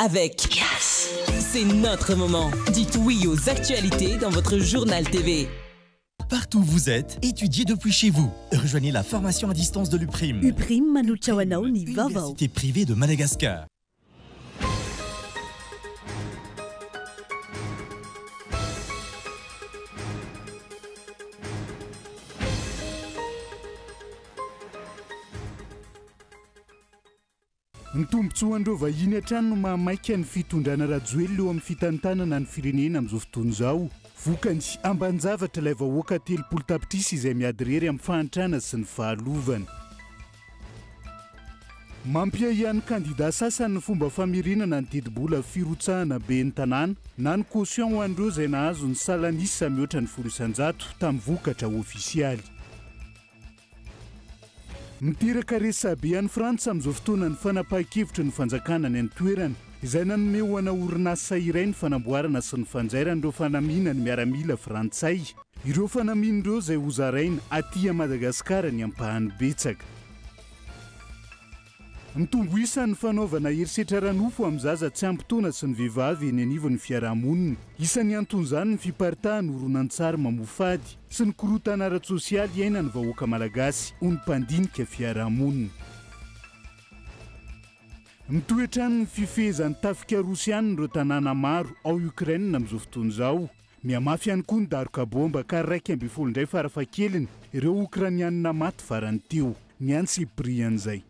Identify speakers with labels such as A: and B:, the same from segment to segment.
A: Avec Yes. C'est notre moment. Dites oui aux actualités dans votre journal TV.
B: Partout où vous êtes, étudiez depuis chez vous. Rejoignez la formation à distance de l'UPRIM.
C: UPRIM manolotra ho anao ny vaovao.
B: Université privée de Madagascar.
D: Ny tombontsoan'ireo vahiny hatrany no mahamaika ny fitondrana Rajoelina eo amin'ny fitantanana ny firenena amin'izao fotoana izao. Vokany, ambanin-javatra ilay vahoaka 30 tapitrisa izay miady irery amin'ny fahantrana sy ny fahalovana. Mampiahiahy ny kandida sasany ny fomba famerenana ny tetibola firotsahana ben'ny tanàna na ny caution ho an'ireo izay nahazo ny salan'isa mihoatra ny 10% tamin'ny vokatra ofisialy. Miteraka resabe any Frantsa amin'izao fotoana ny fanapahan-kevitry ny fanjakana any an-toerana, izay nanome ho ana orinasa iray ny fanamboarana sy ny fanjairana ireo fanamiana ny miaramila frantsay. Ireo fanamiana ireo izay hozaraina aty Madagasikara ny ampahany betsaka. Mitombo isa ny fanaovana herisetra ara-nofo amin'ny zaza tsy ampy taona sy ny vehivavy eny anivon'ny fiarahamonina. Isan'ny anton'izany ny fiparitahan'ny horonantsary mamoafady sy ny korontana ara-tsosialy iainan'ny vahoaka malagasy, hoy ny mpandinika fiarahamonina. Mitohy hatrany ny fifehezan'ny tafika rosiana ireo tanàna maro ao Ukraine amin'izao fotoana izao. Mihamafy ihany koa ny daroka baomba ka 11 indray farafahakeliny ireo Okrainianina maty farany teo. Ny antsipirian'izay.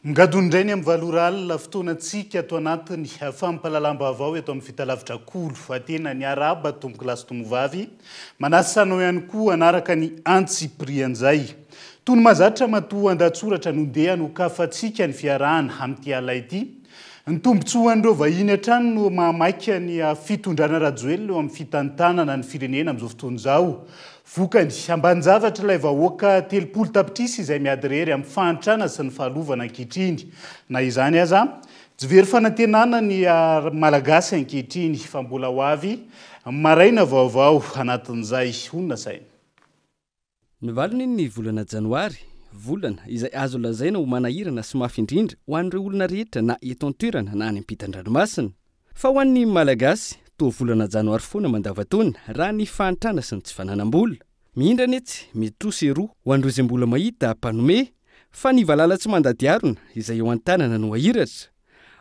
D: Migadona indray ny amin'ny valo ora alina, fotoanantsika ato anatin'ny fampahalalam-baovao eto amin'ny fitalavitra Kolo. Tena niarahaba tompokolahy sy tomovavy. Manasa anao ihany koa hanaraka ny antsipirian'izay. Toy ny mahazatra matoa an-dahatsoratra no ndeha hanokafantsika ny fiarahana amin'ity alina ity. Ny tombontsoan'ireo vahiny hatrany no mahamaika ny fitondrana Rajoelina eo amin'ny fitantanana ny firenena amin'izao fotoana izao. Vokany, ambanin-javatra ilay vahoaka 30 tapitrisa izay miady irery amin'ny fahantrana sy ny fahalovana ankehitriny. Na izany aza, tsy very fanantenana ny Malagasy ankehitriny fa mbola ho avy maraina vaovao anatin'izay honina saina.
E: Nivalona iny ny volana janoary, volana izay azo lazaina ho manahirana sy mafy indrindra ho an'ireo olona rehetra na eto an-toerana na any ampitan-dranomasina. Fa ho an'ny Malagasy, toa volana janoary foana mandavantaona raha ny fahantrana sy ny tsy fananam-bola. Mihindrana etsy, mitrosa eroa ho an'ireo izay mbola mahita mpanome, fa ny valala tsy mandady harona, izay eo an-tanana no ahiratra.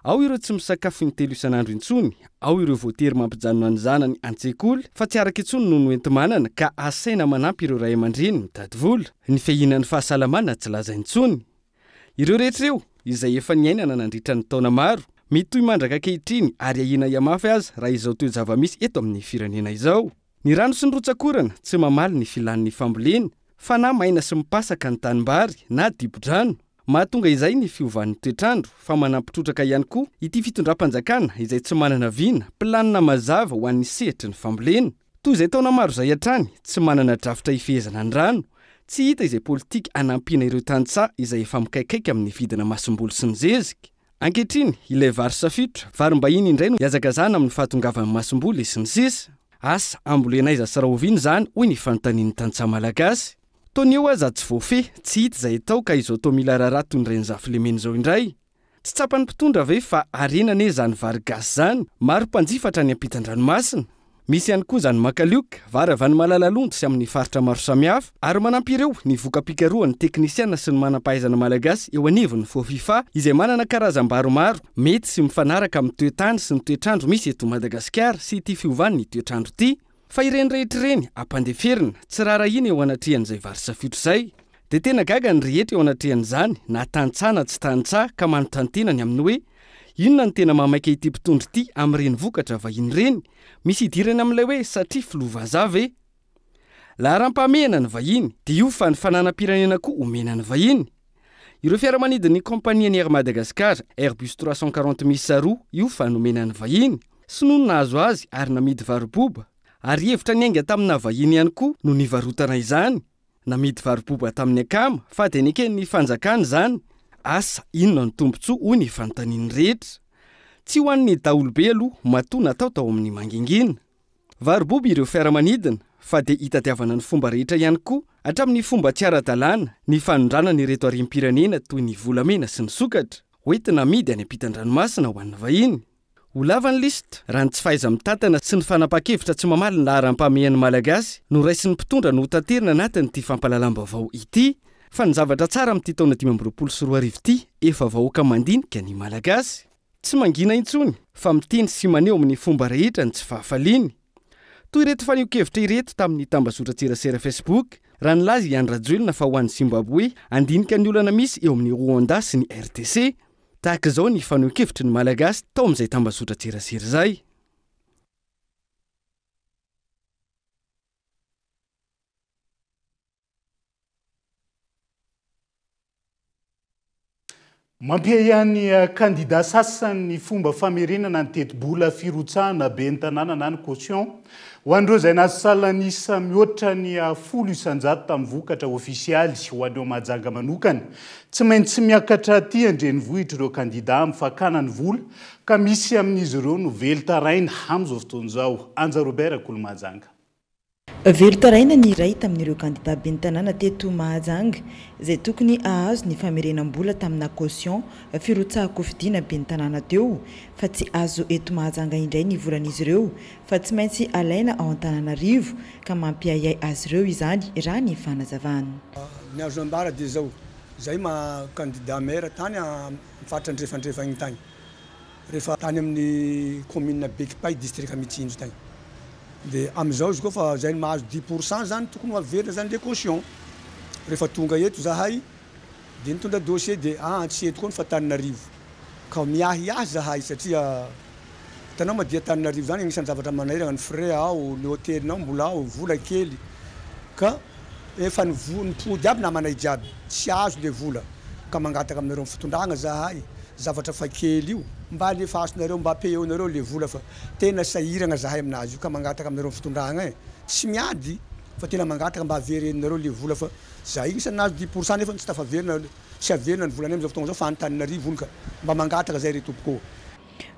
E: Ao ireo tsy misakafo intelo isan'andro intsony, ao ireo voatery mampijanona ny zanany an-tsekoly fa tsy araka intsony noho ny hoenti-manana ka asaina manampy ireo ray aman-dreny mitady vola. Ny fiahiana ny fahasalamana tsy laza intsony. Ireo rehetra ireo, izay efa niainana nandritra ny taona maro, mitohy mandraka ankehitriny ary ahiana hihamafy aza raha izao toe-java-misy eto amin'ny firenena izao. Ny rano sy ny rotsak'orana tsy mamaly ny filan'ny fambolena, fa na maina sy mipasaka ny tanimbary na dibo-drano. Mahatonga izay ny fiovan'ny toetr'andro, fa manampy trotraka ihany koa ity fitondram-panjakana izay tsy manana vina, planina mazava ho an'ny sehatry ny fambolena. Toy izay taona maro izay hatrany, tsy manana drafitra hifehezana ny rano, tsy hita izay politika hanampiana ireo tantsaha izay efa mikaikaika amin'ny vidina masomboly sy ny zezika. Ankehitriny, ilay vary safiotra, varim-bahiny indray no ihazakazahana amin'ny fahatongavan'ny masomboly sy ny sisa. Asa, ambolena aiza sy rahoviana izany, hoy ny fanontanian'ny tantsaha malagasy. Toa ny eo aza tsy voafehy, tsy hita izay atao ka izao toa mila raharaha toy ny renizafy lemena izao indray. Tsy tsapan'ny mpitondra ve fa harena anie izany vary gasy izany, maro mpanjifa hatrany ampitan-dranomasina. Misy ihany koa izany makalioka, vary avy any Malalalondo sy amin'ny faritra maro samihafa, ary manampy ireo ny voka-pikarohan'ny teknisiana sy ny manam-pahaizana malagasy eo anivon'ny Fofifa izay manana karazam-bary maro mety sy mifanaraka amin'ny toe-tany sy ny toetr'andro misy eto Madagasikara sy ity fiovan'ny toetr'andro ity. Fa ireny rehetra ireny ampandeferina, tsy raharahiana eo anatrehan'izay vary safiotra izay. Dia tena gaga ny rehetra eo anatrehan'izany, na tantsaha na tsy tantsaha, ka manontany tena ny amin'ny hoe, inona no tena mahamaika ity mpitondra ity amin'ireny vokatra vahiny ireny? Misy idirany amin'ilay hoe satria filoha vazaha ve? Laharam-pahamehana ny vahiny, dia io fa ny fananam-pirenena koa omena ny vahiny. Ireo fiaramanidin'ny kaompanian'ny Air Madagascar, Airbus 340 miisa roa, io fa nomena ny vahiny. Sinoa no nahazo azy ary namidy varoboba, ary hevitra niainga tamina vahiny ihany koa no nivarotana izany. Namidy varoboba tamin'ny akama fa dia neken'ny fanjakana izany. Asa inona no tombontsoa hoy ny fanontanian'ny rehetra. Tsy ho an'ny daholobe aloha matoa natao tao amin'ny mangingina. Varoboby ireo fiaramanidina fa dia hitadiavana ny fomba rehetra ihany koa hatramin'ny fomba tsy ara-dalàna ny fanondranana ireto harem-pirenena toy ny volamena sy ny sokatra hoentina amidy any ampitan-dranomasina ho an'ny vahiny. Ho lava ny lisitra raha ny tsy fahaiza-mitantana sy ny fanapahan-kevitra tsy mamaly ny laharam-pahamehan'ny Malagasy no raisin'ny mpitondra no hotaterina anatin'ity fampahalalam-baovao ity. Fa ny zavatra tsara amin'ity taona 2025 ity efa vahoaka mandinika ny Malagasy. Tsy mangina intsony fa miteny sy maneho amin'ny fomba rehetra ny tsy fahafaliany. Toy ireto fanehoan-kevitra ireto tamin'ny tambazotran-tserasera Facebook raha nilaza i Andry Rajoelina fa ho any Zimbabwe handinika ny olana misy eo amin'ny Rwanda sy ny RDC. Tahaka izao ny fanehoan-kevitry ny Malagasy tao amin'izay tambazotran-tserasera izay.
D: Mampiahiahy ny kandida sasany ny fomba famerenana ny tetibola firotsahana ben'ny tanàna na ny caution ho an'ireo izay nahazo salan'isa mihoatra ny 10% tamin'ny vokatra ofisialy. Ho an'ireo Mahajanga manokana, tsy maintsy miakatra aty an-drenivohitra ireo kandida amin'ny fakana ny vola ka misy amin'izy ireo no velon-taraina amin'izao fotoana izao. Anja Robert Kolomahajanga.
C: Velon-taraina ny iray tamin'ireo kandida ben'ny tanàna teto Mahajanga izay tokony hahazo ny famerenam-bola tamina caution firotsahan-kofidina ben'ny tanàna teo fa tsy azo eto Mahajanga indray ny volan'izy ireo fa tsy maintsy alaina ao Antananarivo ka mampiahiahy azy ireo izany raha ny fanazavana.
F: Ny azo ambara dia izao, izay maha kandida maire tany amin'ny faritra andrefandrefana tany. Rehefa tany amin'ny commune Bekipay district Mitsinjo tany de amizao izy koa fa zay mahazo 10% zany tokony ho averina zany le caution rehefa tonga eto zahay de nitondra dossier de aa tsy eto koa ny fa Tananarivo ka miahiahy zahay satria hitanao ma dia Tananarivo zany agnisan'ny zavatra manairana ny frais ao ny hotelinao mbola ao vola kely ka efa nivo nipody aby namanay jiaby tsy azo le vola ka mangataka aminareo amin'ny fitondragna zahay zavatra fa kely io mba alefasonareo mba payeonareo le vola fa tena sahiragna zahay aminazy io ka mangataka aminareo fitondragna e tsy miady fa tena mangataka mba avereninareo le vola fa zahay isan'ny nahazo 10% nefa tsy tafaverina tsy averina ny volanay amizao fotoagna zao fa Antananarivo ony ka mba mangataka zay re tompoko.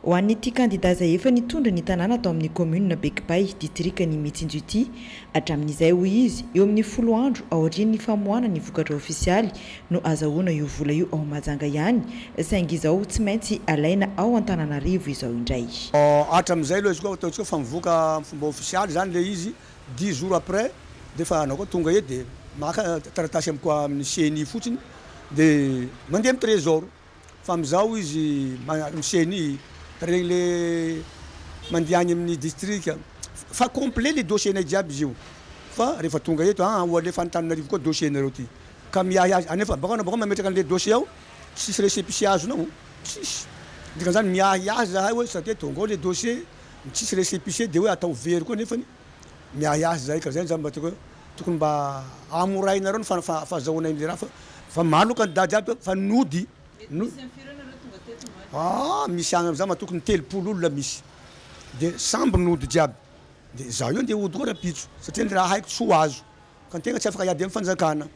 C: Ho an'ity kandida izay efa nitondra ny tanàna tao amin'ny kaominina Bekipay, distrikan'i Mitsinjo ity, hatramin'izay, hoy izy, eo amin'ny 10 andro aorian'ny famoahana ny vokatra ofisialy no azahoana io vola io ao Mahajanga ihany, saingy izao tsy maintsy alaina ao Antananarivo izao indray.
F: Hatramin'izay aloha izy koa ataontsika fa mivoaka amin'ny fomba ofisialy izany ilay izy, dix jours après dia efa anao koa tonga eto dia maka taratasy amin'ny ceni fotsiny dia mandeha amin'ny trésor. Fa amizao izy amin'ny ceni regny le mandeha agny amin'ny district fa complet le dossier nay jiaby izy io fa rehefa tonga eto aa ho alefa Antananarivo koa dossier nareo ty ka miahy azy anefa bakao anao bakao mametraka anle dossier ao tsisy récépissé azonao tsisy dikan'izany miahy ahy zahay hoe satria tonga ao le dossier tsisy récépissé de hoe atao very koa nefany miahy ahy zahay ka zay zany mba tiako hoe tokony mba amorainareo ny fahazahoanay an'le raha fa fa maro kandida jiaby fa nody no ah misy agny am'za matoky ny 30 olona misy de samby nody jiaby de zaho io andeha hody koa rapitso satria ny raha haiko tsy ho azo ka antegna tsy afaka hiady amin'ny fanjakana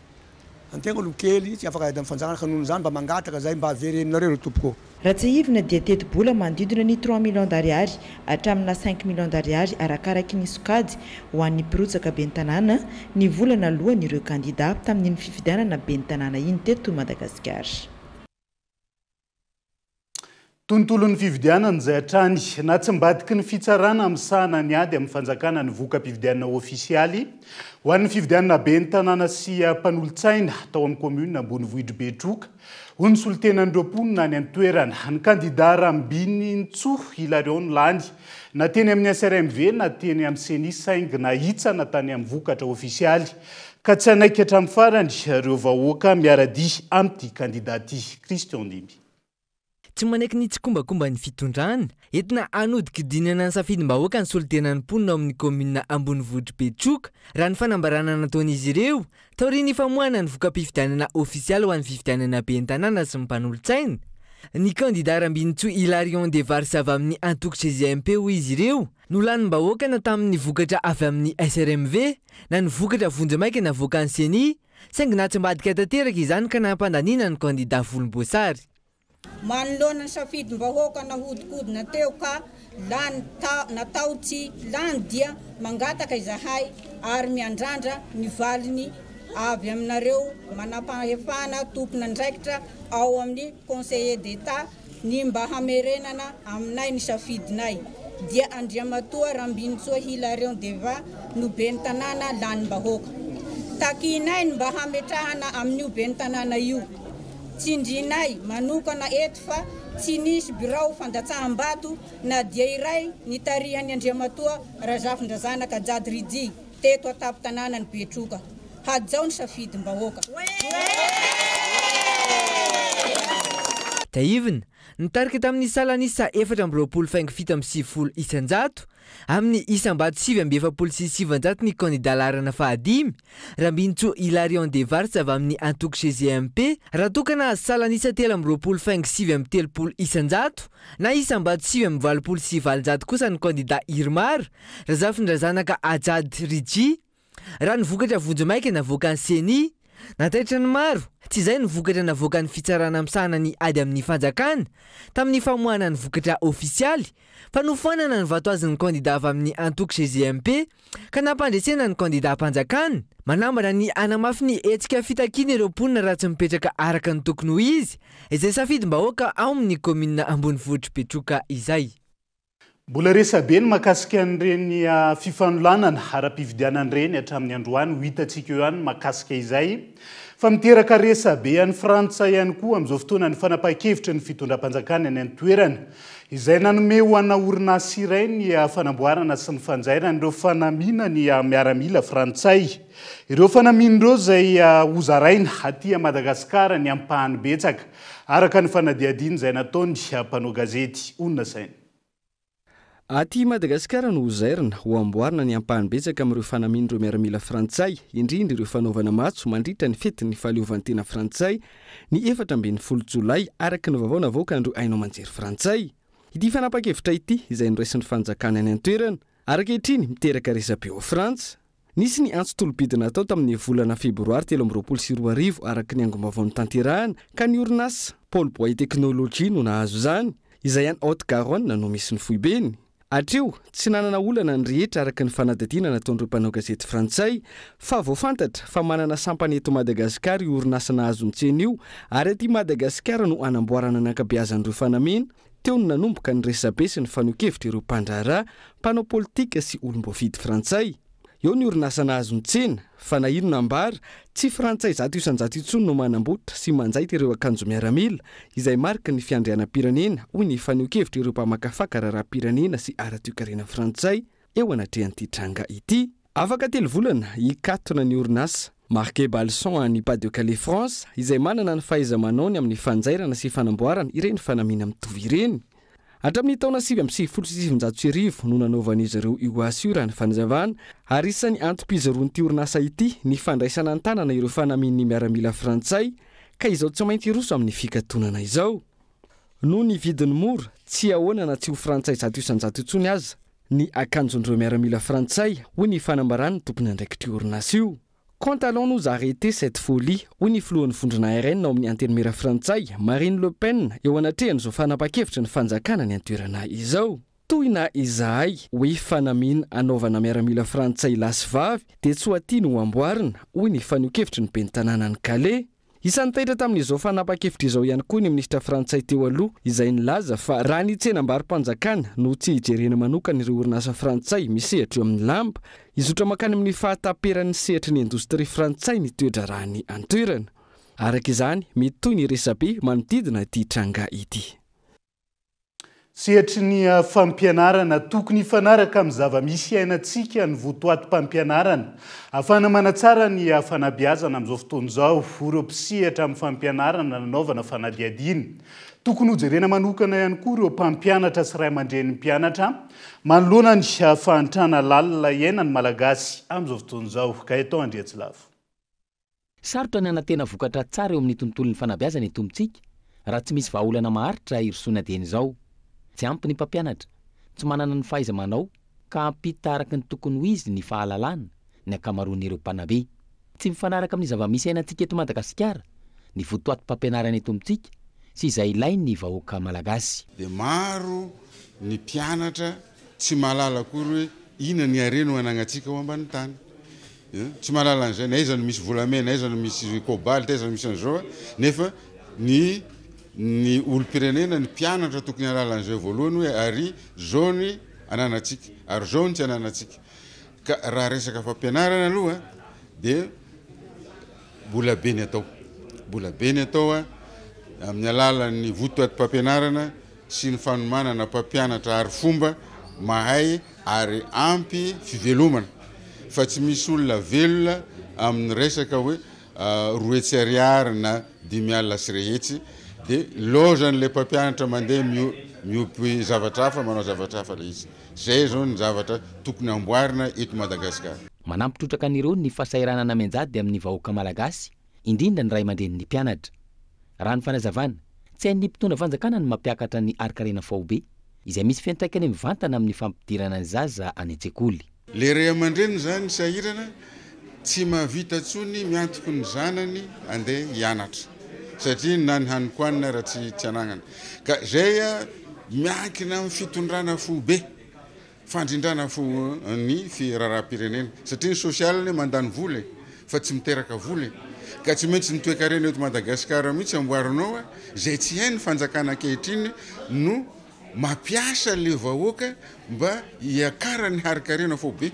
F: antegna olo kely tsy afaka hiady amin'ny fanjakana ka noho zany mba mangataka zay mba avereninareo ry tompoko.
C: Raha tsiahivina dia tetibola manodidina ny trois millions d'ariary hatraminà cinq millions d'ariary arakaraky ny sokajy ho an'ny mpirotsaka ben'ny tanàna ny vola naloan'ireo kandida tamin'iny fifidianana ben'ny tanàna iny teto Madagasikara.
D: Tontolon'ny fifidianana izay hatrany na tsy mbadiky ny fitsarana misahana ny ady amin'ny fanjakana ny voka-pifidianana ofisialy ho an'ny fifidianana ben'ny tanàna sy mpanolotsaina tao amin'ny commune ambonivohitr'i Betroka ho ny solontenan'ireo mponina any an-toerana. Ny kandida Rambinintsoa Hilarion no lany na teny amin'ny SRMV na teny amin'ny CENI saingy nahitsana tany amin'ny vokatra ofisialy ka tsy hanaiky hatramin'ny farany ireo vahoaka miara-dia amin'ity kandida ity. Christian Ndimby.
A: Tsy manaiky ny tsikombakomban'ny fitondrana entina hanodinkodinana ny safidim-bahoaka ny solontenan'ny mponina ao amin'ny kaominina ambonivohitr'i Betroka raha ny fanambarana nataon'izy ireo taorian'ny famoahana ny voka-pifidianana ofisialy ho an'ny fifidianana ben'ny tanàna sy ny mpanolotsaina. Ny kandida Rambinintsoa Hilarion de Vars avy amin'ny antoko GGMP hoy izy ireo no lanim-bahoaka na tamin'ny vokatra avy amin'ny SRMV na ny vokatra vonjimaika navoakan'ny CENI saingy natsimbadika tanteraka izany ka nampandaniana ny kandida volomboasary.
G: Manoloana ny safidim-bahoaka nahodikodina teo ka lany natao tsy lany dia mangataka izahay ary miandrandra ny valiny avy aminareo manampahefana tompon'andraikitra ao amin'ny conseiller d'Etat ny mba hamerenana aminay ny safidinay dia Andriamatoa Rambinintsoa Hilarion Deva no ben'ny tanàna lanim-bahoaka. Takinay ny mba hametrahana amin'io ben'ny tanàna io. Tsindrinay manokana eto fa tsy nisy birao fandatsaham-bato na dia iray nitarihan'ny Andriamatoa Razafindrazanaka Jadriji teto an-tampon-tanànan'i Betroka. Hajao ny safidim-bahoaka.
A: Tsiahivina, nitarika tamin'ny salan'isa 24 faingo 97% amin'ny isam-bato 949 ny kandidà laharana fahadimy, Rambinintsoa Hilarion Devars avy amin'ny antoko GGMP, raha toa ka nahazo salan'isa 23 faingo 39% na isam-bato 889 kosa ny kandidà Irmar, Razafindrazanaka Ajad Ridji. Raha ny vokatra vonjimaika navoakan'ny Ceni, nataitra ny maro, tsy izay no vokatra navoakan'ny fitsarana misahana ny ady amin'ny fanjakana tamin'ny famoahana ny vokatra ofisialy fa nofoanana ny vato azon'ny kandida avy amin'ny antoko GGMP ka nampandresena ny kandidam-panjakana. Manambana ny hanamafy ny hetsika fitakiana ireo mponina raha tsy mipetraka araka ny tokony ho izy izay safidim-bahoaka ao amin'ny kaominina ambonivohitr'i Betroka izay.
D: Mbola resabe ny mahakasika an'ireny fifanolanana ara-pifidianana ireny hatramin'ny androany, ho hitantsika eo ihany ny mahakasika izay. Fa miteraka resabe any Frantsa ihany koa amin'izao fotoana ny fanapahan-kevitry ny fitondram-panjakana any an-toerana, izay nanome ho ana orinasa iray ny fanamboarana sy ny fanjairana ireo fanamiana ny miaramila frantsay. Ireo fanamiana ireo izay hozaraina aty Madagasikara ny ampahany betsaka. Araka ny fanadihadiana izay nataony mpanao gazety Onona Saina.
E: Aty Madagasikara no hozairina, ho amboarina ny ampahany betsaka amin'ireo fanamian'ireo miaramila frantsay, indrindra ireo fanaovana matso mandritra ny fetin'ny fahaleovantena frantsay ny 14 jolay, araka ny vaovao navoakan'ireo haino aman-jery frantsay. Ity fanapahan-kevitra ity, izay noraisin'ny fanjakana any an-toerana, ary ankehitriny miteraka resabe ao Frantsa. Nisy ny antso tolo-bidy natao tamin'ny volana febroary 2023 araka ny angom-baovao notanterahana ka ny orinasa Paul Boyer Technology no nahazo izany, izay any Haute-Garonne no misy ny foibeny. Hatreo, tsy nanana olana ny rehetra araka ny fanadihadiana nataon'ireo mpanao gazety frantsay fa vao fantatra fa manana sampana eto Madagasikara io orinasa nahazo ny tsena io ary aty Madagasikara no hanamboarana ny ankabeazan'ireo fanamiana. Teo no nanomboka ny resabe sy ny fanehoan-kevitra ireo mpandraharaha, mpanao politika sy olom-boafidy frantsay. Eo ny orinasa nahazo ny tsena, fa na inona ambara, tsy frantsay 100% intsony no manamboatra sy manjaitra ireo akanjo miaramila, izay mariky ny fiandrianam-pirenena, hoy ny fanehoan-kevitra ireo mpamakafaka raharaham-pirenena sy ara-toekarena frantsay eo anatrehan'ity tranga ity. Afaka telo volana, hikatona ny orinasa Marquet Balson any Pas-de-Calais France, izay manana ny fahaiza-manaony amin'ny fanjairana sy fanamboarana ireny fanamiana mitovy ireny. Hatramin'ny taona 1999 no nanaovan'izy ireo io asa io raha ny fanazavana, ary isan'ny antom-pijoroan'ity orinasa ity ny fandraisana an-tanana ireo fanamian'ny miaramila frantsay, ka izao tsy maintsy hiroso amin'ny fikatonana izao. Noho ny vidiny mora, tsy ahoana na tsy ho frantsay 100% intsony aza ny akanjon'ireo miaramila frantsay, hoy ny fanambaran'ny tompon'andraikitr'io orinasa io. Quand allons-nous arrêter cette folie? hoy ny filohan'ny vondrona RN ao amin'ny Antenimiera frantsay, Marine Le Pen, eo anatrehan'izao fanapahan-kevitry ny fanjakana any an-toerana izao. Tohina izahay hoe fanamiana anaovana miaramila frantsay lahy sy vavy dia tsy ho aty no amboarina, hoy ny fanehoan-kevitry ny ben'ny tanànan'i Calais. Isan'ny taitra tamin'izao fanapahan-kevitra izao ihany koa ny minisitra frantsay teo aloha izay nilaza fa raha ny tsenambaro-panjakana no tsy hijerena manokana ireo orinasa frantsay misehatra eo amin'ny lamba, hizotra mankany amin'ny fahataperan'ny sehatry ny indostria frantsay ny toe-draharahan'ny an-toerana. Araka izany, mitohy ny resabe manodidina ity tranga ity.
D: Sehatry ny fampianarana, tokony hifanaraka amin'ny zava-misy iainantsika ny votoatim-pampianarana. Ahafahana manatsara ny fanabeazana amin'izao fotoana izao, ireo mpisehatra amin'ny fampianarana nanaovana fanadihadiana. Tokony hojerena manokana ihany koa ireo mpampianatra sy ray aman-drenin'ny mpianatra manoloana ny fahantrana lalina iainan'ny Malagasy amin'izao fotoana izao. Gaëtan Andriatsilavo.
H: Sarotra ny hanantena vokatra tsara eo amin'ny tontolon'ny fanabeazana eto amintsika raha tsy misy vahaolana maharitra hirosoana dieny izao. Tsy ampy ny mpampianatra, tsy manana ny fahaiza-manao ka hampita araka ny tokony ho izy ny fahalalana ny ankamaroan'ireo mpanabe. Tsy mifanaraka amin'ny zava-misy iainantsika eto Madagasikara ny votoatim-pampianarana eto amintsika sy izay ilain'ny vahoaka malagasy.
I: Dia maro ny mpianatra tsy mahalala akory hoe inona ny harena ho anagnantsika ao ambany tany. Tsy mahalala an'izay, na aiza no misy volamena, aiza no misy cobalt, aiza no misy an'izao, nefa ny ny olom-pirenena, ny mpianatra tokony hahalala an'izay voalohany hoe ary zao ny ananantsika, ary zao ny tsy ananantsika. Ka raha resaka fampianarana aloha dia mbola be ny atao, mbola be ny atao amin'ny alalan'ny votoatim-pampianarana sy ny fanomanana mpampianatra arifomba mahay ary ampy fivelomana fa tsy misy olona velona amin'ny resaka hoe 200 ariary na 250 dia lozan'ilay mpampianatra mandeha miompy zavatra hafa, manao zavatra hafa ilay izy. Izay izao ny zavatra tokony hamboarina eto Madagasikara.
H: Manampy trotraka an'ireo ny fahasahiranana mianjady amin'ny vahoaka malagasy, indrindra ny ray aman-drenin'ny mpianatra. Raha ny fanazavana, tsy hain'ny mpitondra fanjakana ny mampiakatra ny harin-karena faobe, izay misy fiantraikany mivantana amin'ny fampidirana ny zaza any an-tsekoly.
I: Le ray aman-dreny zany sahirana tsy mahavita tsony miantoko ny zanany andeha hianatra satria na ny hanin-kohanina ara tsy tsy anagnany ka zay a miankina amin'ny fitondrana foibe fandrindrana fo ny raharaham-pirenena satria ny social anie mandany vola e fa tsy miteraka vola e ka tsy maintsy ny toekarena eto Madagasikara mihitsy amboarinao a zay tsy hain'ny fanjakana ankehitriny no mampiasa le vahoaka mba hiakaran'ny harin-karena faobe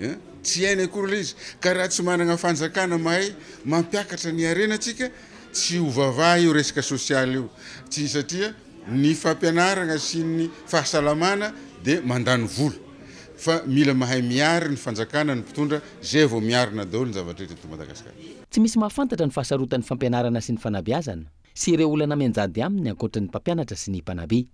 I: eh, tsy hainy akory le izy ka raha tsy manana fanjakana mahay mampiakatra ny harena tsika tsy ho vavaha io resaka sosialy io tsy satria ny fampianarana sy ny fahasalamana de mandany vola fa mila mahay miary ny fanjakana ny mpitondra zay vao miarina daholo ny zavatra rehetra eto Madagasikara.
H: Tsy misy mahafantatra ny fahasarotan'ny fampianarana sy ny fanabeazana sy ireo olana mianjady aminy ankoatra ny mpampianatra sy ny mpanabe.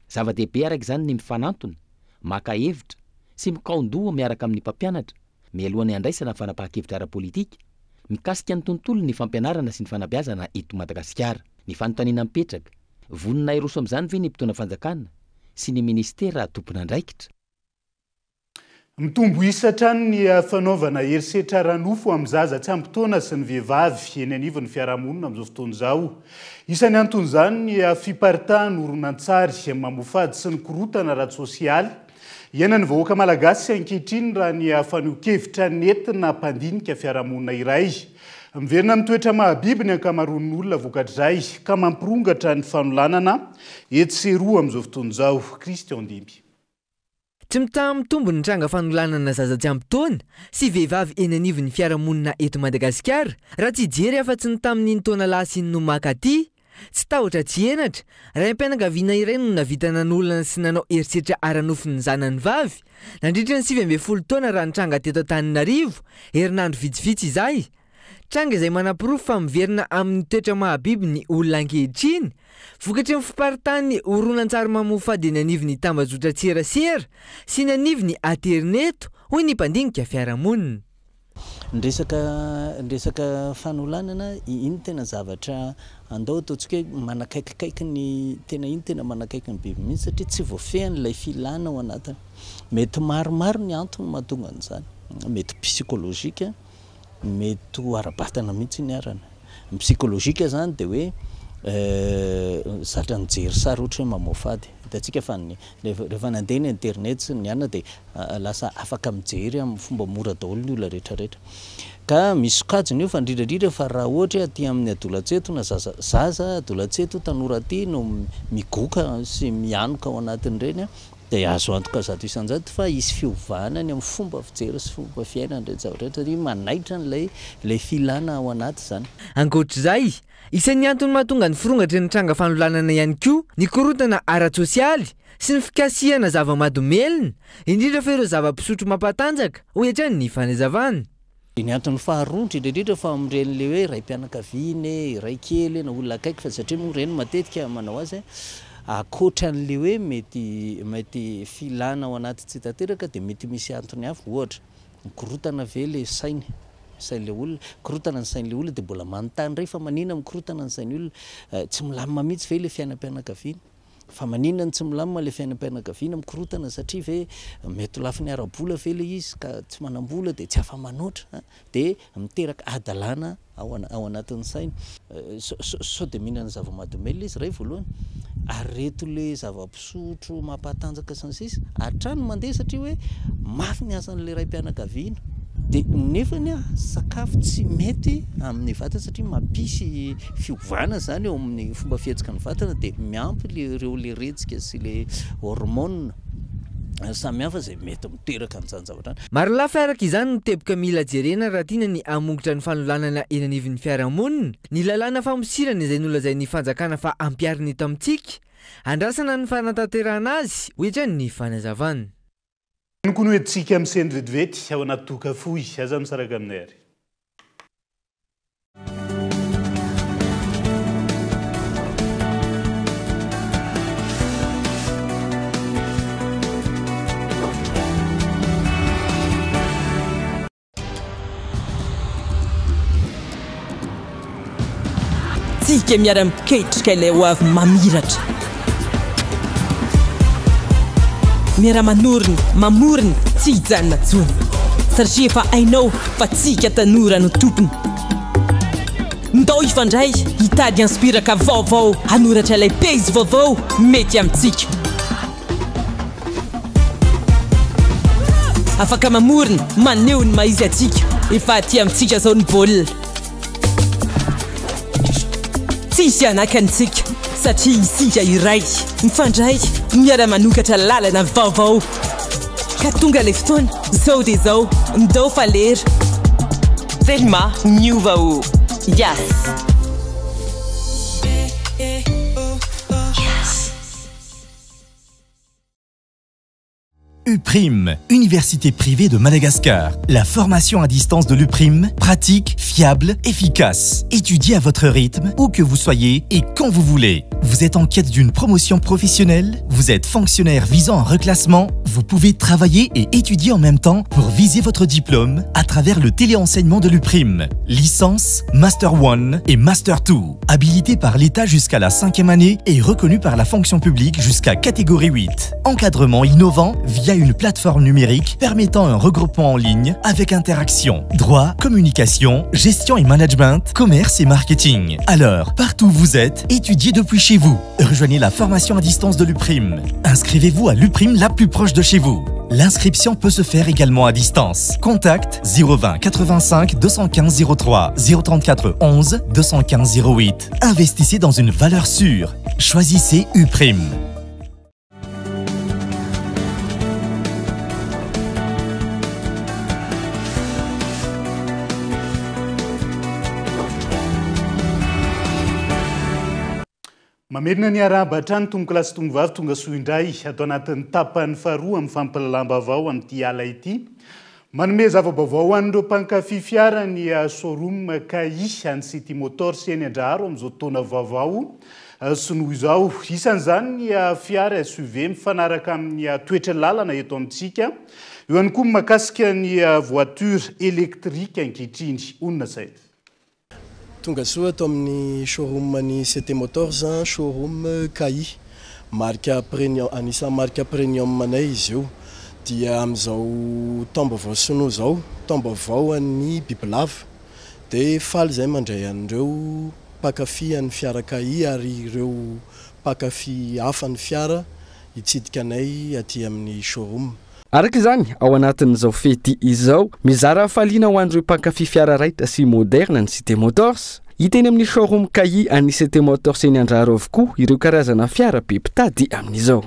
H: Zava-dehibe araka izany ny mifanantona, maka hevitra sy mikaon-doha miaraka amin'ny mpampianatra mialohan'ny handraisana fanapahan-kevitra ara-politika mikasika ny tontolon'ny fampianarana sy ny fanabeazana eto Madagasikara. Ny fanontaniana mipetraka, vonona hiroso amin'izany ve ny mpitondra fanjakana sy ny minisitera tompon'andraikitra?
D: Mitombo isa hatrany ny fanaovana herisetra ara-nofo amin'ny zaza tsy ampy taona sy ny vehivavy eny anivon'ny fiarahamonina amin'izao fotoana izao. Isan'ny anton'izany ny fiparitahan'ny horonantsary mamoafady sy ny korontana ara-tsosialy iainan'ny vahoaka malagasy ankehitriny raha ny fanehoan-kevitra nentina mpandinika fiarahamonina iray. Miverina amin'ny toetra mahabiby ny ankamaroan'ny olona vokatr'izay ka mampirongatra ny fanolanana etsy sy eroa amin'izao fotoana izao. Christian Dimby.
A: Tsy mitaha-mitombo ny tranga fanolanana zaza tsy ampy taona sy vehivavy eny anivon'ny fiarahamonina eto Madagasikara, raha tsy hijery afa-tsy ny tamin'iny taona lasa iny no maka aty. Tsy tahotra tsy henatra, raim-pianakaviana iray no nahavita nanolana sy nanao herisetra ara-nofo ny zanany vavy, nandritra ny 19 taona raha nitranga teto Antananarivo, herinandro vitsivitsy izay. Tranga izay manaporofo fa miverina amin'ny toetra maha-biby ny olona ankehitriny, vokatry ny fiparitahan'ny horonantsary mamoafady eny anivon'ny tambajotran-tserasera sy ny anivon'ny aterineto, hoy ny mpandinika fiarahamonina.
J: Ny resaka ny resaka fanolanana, iny tena zavatra andao ataontsika hoe manakaikikaiky ny tena iny tena manakaiky ny biby mihitsy satria tsy voafehiny ilay filana ao anatiny. Mety maromaro ny antony mahatonga an'izany, mety psychologique, Mety ho ara-batana mihitsy ny arany. Ny psychologique zany dia hoe zatra nijery sary ohatra hoe mamoafady. Hitantsika fa ny rehefa nandeha ny internet sy ny anona dia lasa afaka mijery amin'ny fomba mora daholo ny olona rehetra rehetra. Ka misy sokajiny io fa indrindra indrindra fa raha ohatra hoe aty amin'ny adolantsento na zaza zaza adolantsento tanora aty no migoka sy mianoka ao anatin'ireny Dia azo antoka 100% fa hisy fiovana ny amin'ny fomba fijery sy fomba fiainana ireny zavatra ireny satria manaitra an'ilay ilay filana ao anaty izany.
A: Ankoatr'izay, isan'ny antony mahatonga ny firongatry ny tranga fanolanana ihany koa ny korontana ara-tsosialy sy ny fikasihana zava-mahadomelina, indrindra fa ireo zava-pisotro mampatanjaka, hoy hatrany ny fanazavana.
J: Dia ny antony faharoa indrindra indrindra fa amin'ireny ilay hoe raim-pianakaviana e, ray kely e, na olona akaiky fa satria moa ireny matetika manao azy ankoatra an'ilay hoe mety mety filana ao anaty tsy tanteraka dia mety misy antony hafa ohatra mikorontana ve ilay sainy sain'ilay olona, mikorontana ny sain'ilay olona dia mbola manontany indray fa manina mikorontana ny sain'ny olona, tsy milamina mihitsy ve ilay fiainam-pianakaviana. Fa maninona no tsy milamina ilay fiainam-pianakaviana, mikorotana satria ve mety ho lafiny ara-bola ve ilay izy ka tsy manam-bola dia tsy afa-manoatra dia miteraka hadalana ao ao anatin'ny saina. Sao dia mihinana zava-mahadomelina izy iray voalohany, ary ireto le zava-pisotro mampahatanjaka sy ny sisa hatrany mandeha satria hoe mafy ny asan'ilay raim-pianakaviana. Dia nefany sakafo tsy mety amin'ny vatana satria mampisy fiovana izany eo amin'ny fomba fihetsiky ny vatana dia miampy ireo le retsika sy le hormones samihafa izay mety miteraka an'izany zavatra izany.
A: Marolafy araka izany ny teboka mila jerena raha tiana ny hamongotra ny fanolanana eny anivon'ny fiarahamonina. Ny lalàna famosirana izay nolazain'ny fanjakana fa ampiharina eto amintsika, andrasana ny fanatanterahana azy, hoy hatrany ny fanazavana.
D: Ino koa no entintsika misento vetivety ao anaty toaka fohy? Aza misaraka aminay ary.
K: Tsika miara-miketrika ilay ho avy mamiratra. Miara-manorina, mamorona, tsy hijanona intsony. Satria efa hainao fa tsika tanora no tompony. Ndao hifandray, hitady inspiraka vaovao, hanoratra ilay pejy vaovao mety amintsika. Afaka mamorona, maneho ny maha izy antsika. Efa aty amintsika izao ny baolina. Tsy hisy hanakana antsika satria isika iray, mifandray, miara-manokatra lalana vaovao. Ka tonga ilay fotoana, izao dia izao, ndao fa lera. Telma miova o! Yas!
B: UPRIM, Université privée de Madagascar. La formation à distance de l'UPRIM, pratique, fiable, efficace. Étudiez à votre rythme, où que vous soyez et quand vous voulez. Vous êtes en quête d'une promotion professionnelle Vous êtes fonctionnaire visant un reclassement Vous pouvez travailler et étudier en même temps pour viser votre diplôme à travers le téléenseignement de l'UPRIM. Licence, Master 1 et Master 2. Habilité par l'État jusqu'à la cinquième année et reconnu par la fonction publique jusqu'à catégorie 8. Encadrement innovant via une plateforme numérique permettant un regroupement en ligne avec interaction, droit, communication, gestion et management, commerce et marketing. Alors, partout où vous êtes, étudiez depuis chez vous. Rejoignez la formation à distance de l'UPRIM. Inscrivez-vous à l'UPRIM la plus proche de chez vous. L'inscription peut se faire également à distance. Contact 020 85 215 03 034 11 215 08. Investissez dans une valeur sûre. Choisissez UPRIM.
D: Mamerina ny arahaba hatrany tompokolahy sy tompovavy tonga soa indray ato anatin'ny tapany faharoa amin'ny fampahalalam-baovao amin'ity ala ity. Manome zava-baovao ho an'ireo mpankafy fiara ny showroom KI an'ny City Motors eny Andraharo amin'izao taona vaovao sinoa izao. Isan'izany ny fiara SUV mifanaraka amin'ny toetra lalana eto amintsika. Eo ihany koa ny mahakasika ny voiture électrique ankehitriny. Onona Said.
L: Tonga soa ato amin'ny showroom ny CT Motors, showroom KI. Marika premium, anisan'ny marika premium anay izy io. Dia amin'izao taom-baovao sinoa izao, taom-baovao an'ny bibilava, dia faly izahay mandray an'ireo mpankafy an'ny fiara KI ary ireo mpankafy hafa ny fiara hitsidika anay aty amin'ny showroom.
E: Araka izany, ao anatin'izao fety izao, mizara hafaliana ho an'ireo mpankafy fiara raitra sy moderna ny Cité Motors. Hita eny amin'ny showroom Kai an'ny Cité Motors eny Andraharo avokoa ireo karazana fiara be mpitady amin'izao.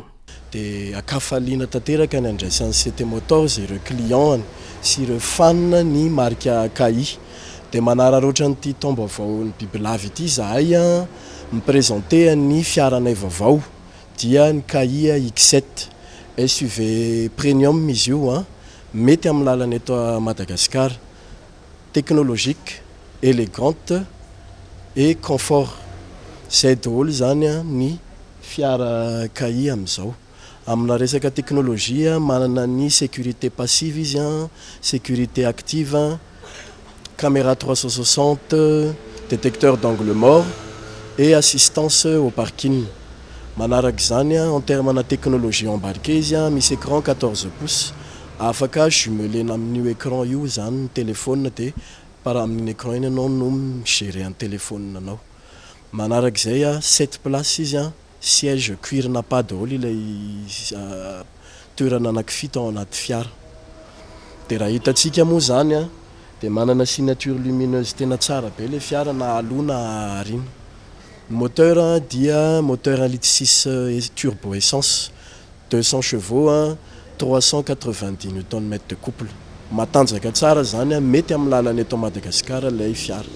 L: Dia ankafaliana tanteraka ny andraisan'ny Cité Motors ireo clients-ny sy ireo fan ny marika Kai. Dia manararaotra an'ity taom-baovaon'ny bibilava ity izahay mi-presenter ny fiaranay vaovao. dia ny Kia X7. SUV premium izy io an, mety amin'ny lalana eto Madagascar. Technologique, élégante et confort. Izay daholo izany ny fiara Kia amin'izao. Amina resaka technologie, manana ny sécurité passive izy an, sécurité active, caméra 360, détecteur d'angle mort et assistance au parking. Manaraka izany, en terme na technologie embarquée izy, misy écran 14 pouces, afaka jumelena amin'io écran io izany ny téléphone dia par amin'iny écran iny ianao no mi-gérer ny téléphone anao. Manaraka izay, 7 places izy, siège cuir nappa daholo ilay toerana anankifito ao anaty fiara. Dia raha hitantsika moa izany dia manana signature lumineuse tena tsara be ilay fiara na aloha na aoriana. Ny moteur dia moteur 1 litre 6 turbo essence, 200 chevaux, 390 newton mètre de couple. Matanjaka tsara izany, mety amin'ny lalana eto Madagasikara ilay fiara.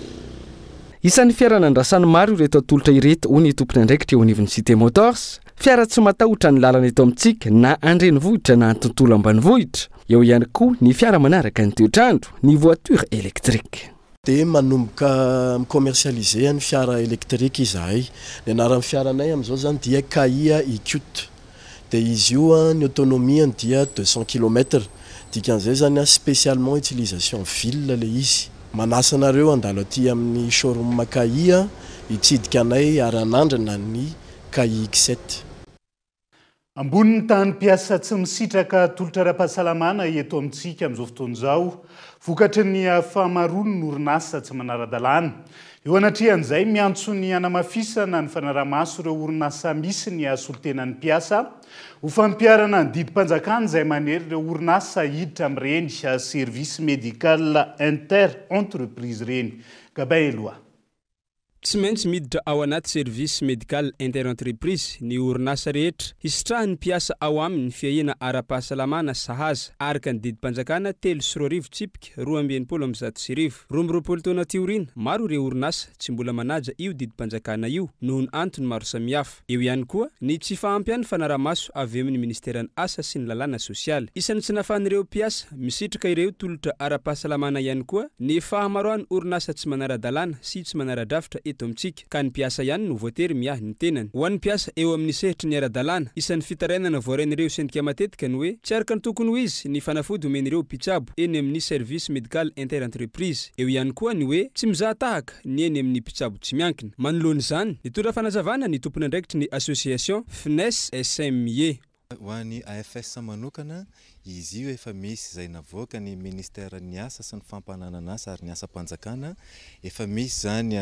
E: Isan'ny fiara nandrasan'ny maro ireto atolotra ireto, hoy ny tompon'andraikitra eo anivon'ny Cité Motors. Fiara tsy matahotra ny lalana eto amintsika na an-drenivohitra na an-tontolo ambanivohitra. Eo ihany koa ny fiara manaraka ny toetr'andro, ny voiture électrique.
L: Dia manomboka mi-commercialiser ny fiara électrique izahay. Ny anaran'ny fiaranay amin'izao izany dia Kaiya iQute. Dia izy io ny autonomie-ny dia 200 kilomètres. Dikan'izay izany spécialement utilisation ville ilay izy. Manasa anareo handalo aty amin'ny showroom Kaiya hitsidika anay ary hanandrana ny Kaiya X7.
D: Ambony ny tahan'ny mpiasa tsy misitraka tolotra ara-pahasalamana eto amintsika amin'izao fotoana izao, vokatry ny fahamaroan'ny orinasa tsy manara-dalàna. Eo anatrehan'izay, miantso ny hanamafisana ny fanaraha-maso ireo orinasa misy ny solontenan'ny mpiasa ho fampiharana ny didim-panjakana izay manery ireo orinasa hiditra amin'ireny service médical inter-entreprise ireny. Gabin Eloa.
E: Tsy maintsy miditra ao anaty service médical inter-entreprise ny orinasa rehetra hisitrahan'ny mpiasa ao aminy fiahiana ara-pahasalamana sahaza araka ny didim-panjakana 2003/1162. 22 taona aty aoriana, maro ireo orinasa tsy mbola manaja io didim-panjakana io noho ny antony maro samihafa. Eo ihany koa ny tsy fahampian'ny fanaraha-maso avy amin'ny ministeran'ny asa sy ny lalàna sosialy. Isan'ny tsy nahafahan'ireo mpiasa misitraka ireo tolotra ara-pahasalamana ihany koa ny fahamaroan'ny orinasa tsy manara-dalàna sy tsy manara-drafitra eto amintsika ka ny mpiasa ihany no voatery miahy ny tenany. Ho an'ny mpiasa eo amin'ny sehatry ny ara-dalàna, isan'ny fitarainana voarain'ireo sendika matetika ny hoe tsy araka ny tokony ho izy ny fanafody omen'ireo mpitsabo eny amin'ny service médical inter-entreprise. Eo ihany koa ny hoe tsy mizaha tahaka ny eny amin'ny mpitsabo tsy miankina. Manoloana izany, nitondra fanazavana ny tompon'andraikitry ny association FNES SMIE.
M: Ho an'ny AFS manokana, izy io efa misy izay navoaka ny ministeran'ny asa sy ny fampananana asa ary ny asam-panjakana, efa misy izany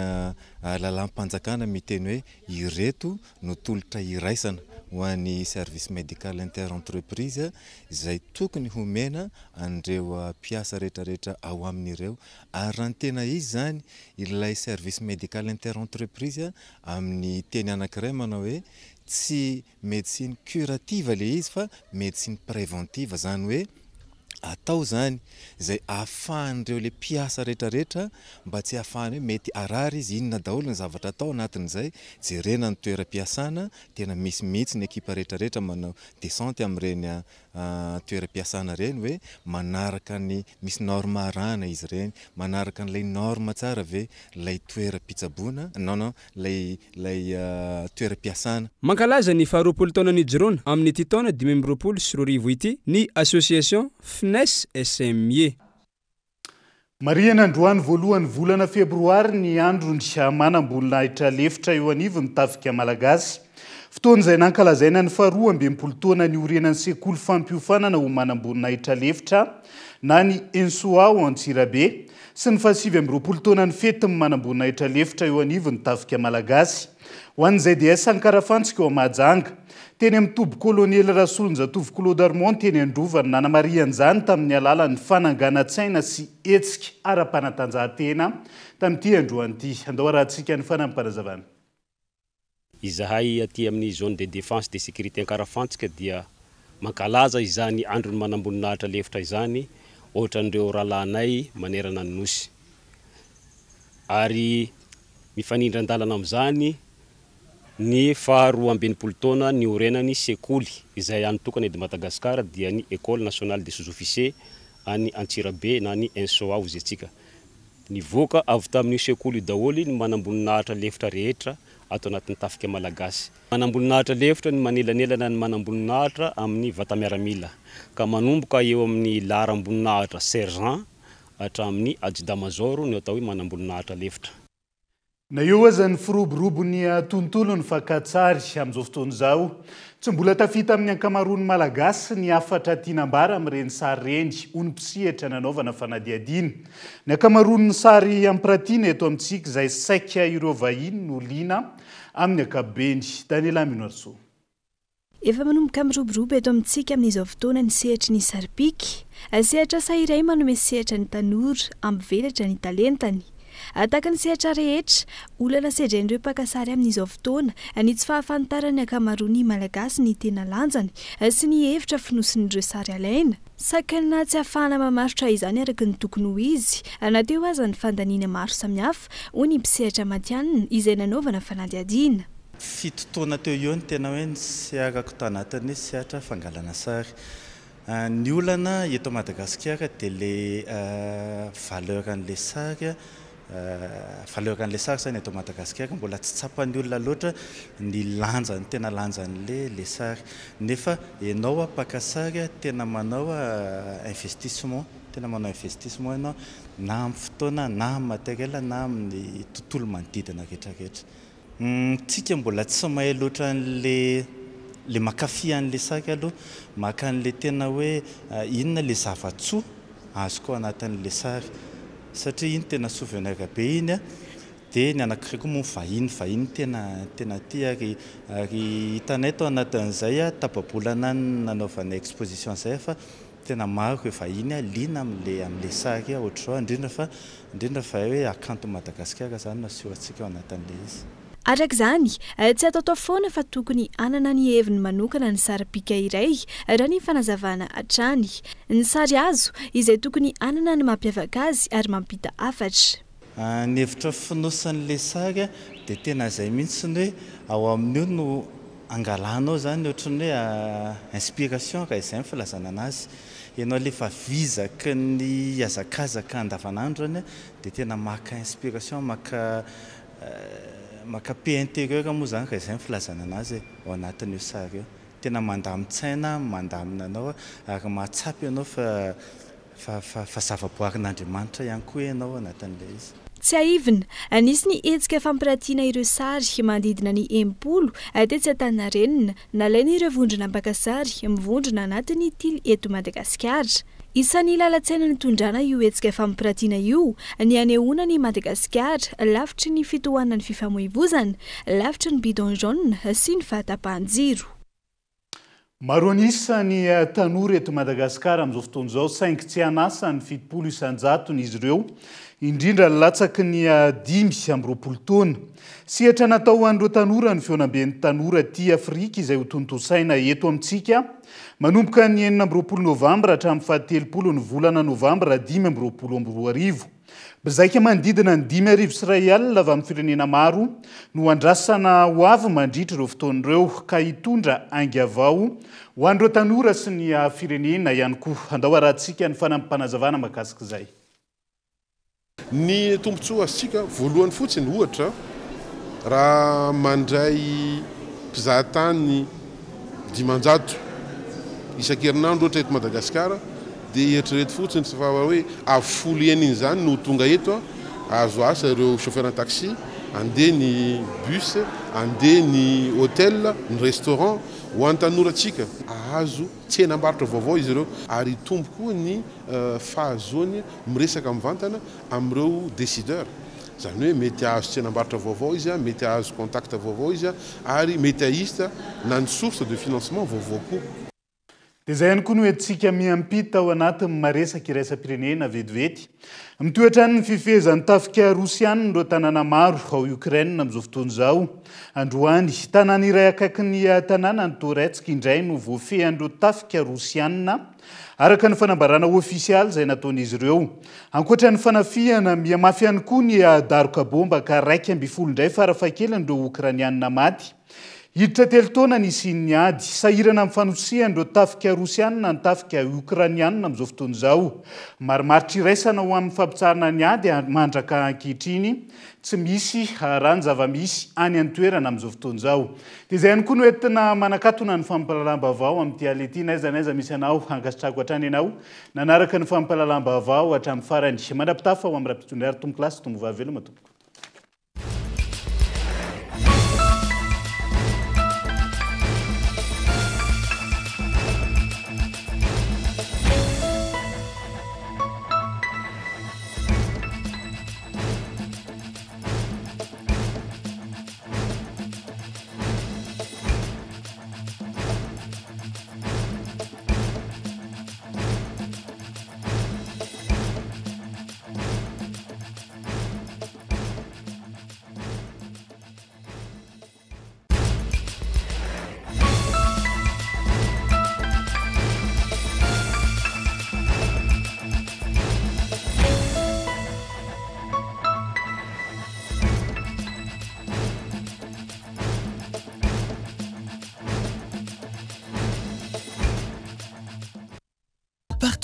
M: lalàm-panjakana miteny hoe ireto no tolotra iraisana ho an'ny service médical inter-entreprise izay tokony homena an'ireo mpiasa rehetrarehetra ao amin'ireo. Ary raha ny tena izy izany, ilay service médical inter-entreprise amin'ny teny anankiray manao hoe tsy médecine curative ilay izy fa médecine préventive, izany hoe atao izany izay ahafahan'ireo le mpiasa rehetrarehetra mba tsy ahafahany hoe mety harary izy. Inona daholo ny zavatra atao anatin'izay? Jerena ny toeram-piasana, tena misy mihitsy ny ekipa rehetrarehetra manao descente amin'ireny toeram-piasana ireny hoe manaraka ny misy norme arahana izy ireny, manaraka an'ilay norme tsara ve ilay toeram-pitsaboana, non non, ilay toeram-piasana.
E: Mankalaza ny faha-20 taona nijoroana amin'ity taona 2025 ity ny association FNES SMIE.
D: Marihana androany voalohany volana febroary ny androny manamboninahitra lefitra eo anivon'ny tafika malagasy. Fotoana izay nankalazaina ny faha-62 taona niorenan'ny sekoly fampiofanana ho manamboninahitra lefitra na ny ENSOA ao Antsirabe sy ny faha-29 taona ny fetin'ny manamboninahitra lefitra eo anivon'ny tafika malagasy. Ho an'ny ZDS Ankarafantsika ao Mahajanga, teny amin'ny toby kolonely Rasolonjatovo Claude Armand teny Androva no nanamarihan'izany tamin'ny alalan'ny fananganan-tsaina sy hetsika ara-panatanjahantena tamin'ity androany ity. Andao arahantsika ny fanampim-panazavana.
N: Izahay aty amin'ny zone de défense de sécurité Ankarafantsika dia mankalaza izany andron'ny manamboninahitra lefitra izany ohatran'ireo rahalahinay manerana ny nosy. Ary mifanindran-dalana amin'izany ny faha-62 taona niorenan'ny sekoly izay hany tokana eto Madagasikara dia ny École nationale des sous-officiers any Antsirabe na ny ENSOA hozy antsika. Nivoaka avy tamin'io sekoly io daholo ny manamboninahitra lefitra rehetra ato anatin'ny tafika malagasy. Manamboninahitra lefitra ny manelanelana ny manamboninahitra amin'ny vata-miaramila ka manomboka eo amin'ny laharam-boninahitra sergent hatramin'ny adjudant major no atao hoe manamboninahitra lefitra.
D: Na eo aza ny firoborobon'ny tontolon'ny fakan-tsary amin'izao fotoana izao, tsy mbola tafita amin'ny ankamaroan'ny Malagasy ny hafatra tiana ambara amin'ireny sary ireny, hoy ny mpisehatra nanaovana fanadihadiana. Ny ankamaroan'ny sary ampiratiana eto amintsika izay saika ireo vahiny no liana amin'ny ankapobeny. Daniela Minoarisoa.
O: Efa manomboka miroborobo eto amintsika amin'izao fotoana ny sehatry ny saripika. Sehatr'asa iray manome sehatra ny tanora hampivelatra ny talentany. Tahaka ny sehatra rehetra, olana sedrain'ireo mpaka sary amin'izao fotoana ny tsy fahafantaran'ny ankamaroan'ny Malagasy ny tena lanjany sy ny hevitra fonosin'ireo sary alaina. Sakana tsy ahafahana mamaritra izany araka ny tokony ho izy na teo aza ny fandaniana maro samihafa, hoy ny mpisehatra matihanina izay nanaovana fanadihadiana.
M: Fito taona teo eo no tena hoe niseharako tanatin'ny sehatra fangalana sary. Ny olana eto Madagasikara dia ilay valeur an'ilay sary, valeur an'ilay sary izany eto Madagasikara mbola tsy tsapan'ny olona loatra ny lanjany, tena lanjan'ilay ilay sary. Nefa ianao mpaka sary tena manao investissement, tena manao investissement ianao na amin'ny fotoana na amin'ny matériel na amin'ny tontolo manodidina rehetra rehetra. Tsika mbola tsy mahay loatra an'le le mankafy an'le sac aloha, maka an'le tena hoe inona le zava-tsoa azoko ao anatin'le sary satria iny tena souvenir be iny an, dia ny anankiray koa moa vahiny, vahiny tena tena tia ary ary hitanay tao anatin'izay tapa-bolana nanaovanay exposition izay fa Tena maro ireo vahiny liana amin'ilay amin'ilay sary ohatr'izao indrindra fa indrindra fa hoe hakanton'i Madagasikara izany no asehontsika ao anatin'ilay izy.
O: Araka izany, tsy ataotao foana fa tokony hanana ny heviny manokana ny sary pika iray, raha ny fanazavana hatrany. Ny sary azo, izay tokony hanana ny mampiavaka azy ary mampita hafatra.
M: Ny hevitra fonosin'ilay sary dia tena izay mihitsy ny hoe ao amin'io no angalanao izany ohatran'ny hoe inspiration raha izay ny filazana an'azy. Ianao ilay efa vizaky ny hazakazaka andavanandro izany dia tena maka inspiration, maka maka paix intérieure moa izany raha izay ny filazana an'azy e, ao anatin'io sary io. Tena mandamin-tsaina, mandamina anao ary mahatsapa ianao fa Fa fa fa zavaboarin'Andriamanitra ihany koa ianao ao anatin'ilay izy.
O: Tsiahivina, nisy ny hetsika fampiratiana ireo sary manodidina ny 60 tetsy Antaninarenina, nalain'ireo vondrona mpaka sary mivondrona anatin'ny Tily eto Madagasikara. Isan'ny lalan-tsaina nitondrana io hetsika fampiratiana io ny hanehoana an'i Madagasikara lavitry ny fitohanan'ny fifamoivozana, lavitry ny bidon jaune sy ny fahatapahan-jiro.
D: Maro an'isa ny tanora eto Madagasikara amin'izao fotoana izao saingy tsy an'asa ny 70 isan-jatony izy ireo, indrindra latsaky ny 25 taona. Sehatra natao ho an'ireo tanora ny fihaonamben'ny tanora aty Afrika izay hotontosaina eto amintsika manomboka ny 26 novambra hatramin'ny faha-telopolo ny volana novambra 2025. Mpizaika manodidina ny 5100 avy amin'ny firenena maro no andrasana ho avy mandritra ireo fotoana ireo ka hitondra ainga vao ho an'ireo tanora sy ny firenena ihany koa. Andao harahantsika ny fanampim-panazavana mahakasika izay.
P: Ny tombontsoa azontsika, voalohany fotsiny, ohatra, raha mandray mpizahatany 500 isan-kerinandro ohatra eto Madagasikara, Dia eritrereto fotsiny fa hoe avo folo heny izany no ho tonga eto, azo asa ireo chauffeur taxi, andeha ny bus, andeha ny hotel, ny restaurant, ho an'ny tanorantsika. Hahazo tsenam-barotra vaovao izy ireo ary hitombo koa ny fahazoany miresaka mivantana amin'ireo décideurs. Izany hoe mety hahazo tsenam-barotra vaovao izy, mety hahazo contact vaovao izy ary mety hahita na ny source de financement vaovao koa.
D: Dia izay ihany koa no entintsika miampita ao anatin'ny maresaka iraisam-pirenena vetivety. Mitohy hatrany ny fifehezan'ny tafika rosianina ireo tanàna maro ao Ukraine amin'izao fotoana izao. Androany, tanàna iray akaikin'ny tanànan'i Toretsk indray no voafehan'ireo tafika rosianina, araka ny fanambarana ofisialy izay nataon'izy ireo. Ankoatra ny fanafihana, mihamafy ihany koa ny daroka baomba ka 11 indray farafahakeliny ireo Okrainianina maty. Hiditra telo taona nisian'ny ady. Sahirana amin'ny fanosihan'ireo tafika rosianina ny tafika okrainianina amin'izao fotoana izao. Marimaritra iraisana ho amin'ny fampitsaharana ny ady mandraka ankehitriny tsy misy raha ny zava-misy any an-toerana amin'izao fotoana izao. Dia izay ihany koa no entina manakatona ny fampahalalam-baovao amin'ity alina ity. N'aiza n'aiza misy anao, ankasitrahako hatrany ianao nanaraka ny fampahalalam-baovao hatramin'ny farany. Mandra-pitafa ho amin'ny rahampitso indray ary tompokolahy sy tompovavy veloma tompoko.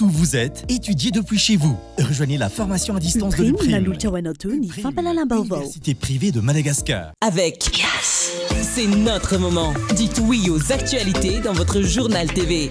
B: Partout où vous êtes, étudiez depuis chez vous. Rejoignez la formation à distance de
Q: L'UPRIM
B: l'UPRIM.
Q: nanolotra ho anao teo ny fampahalalam-baovao.
B: Université privée de Madagascar.
K: Avec Yes, c'est notre moment. Dites oui aux actualités dans votre journal TV.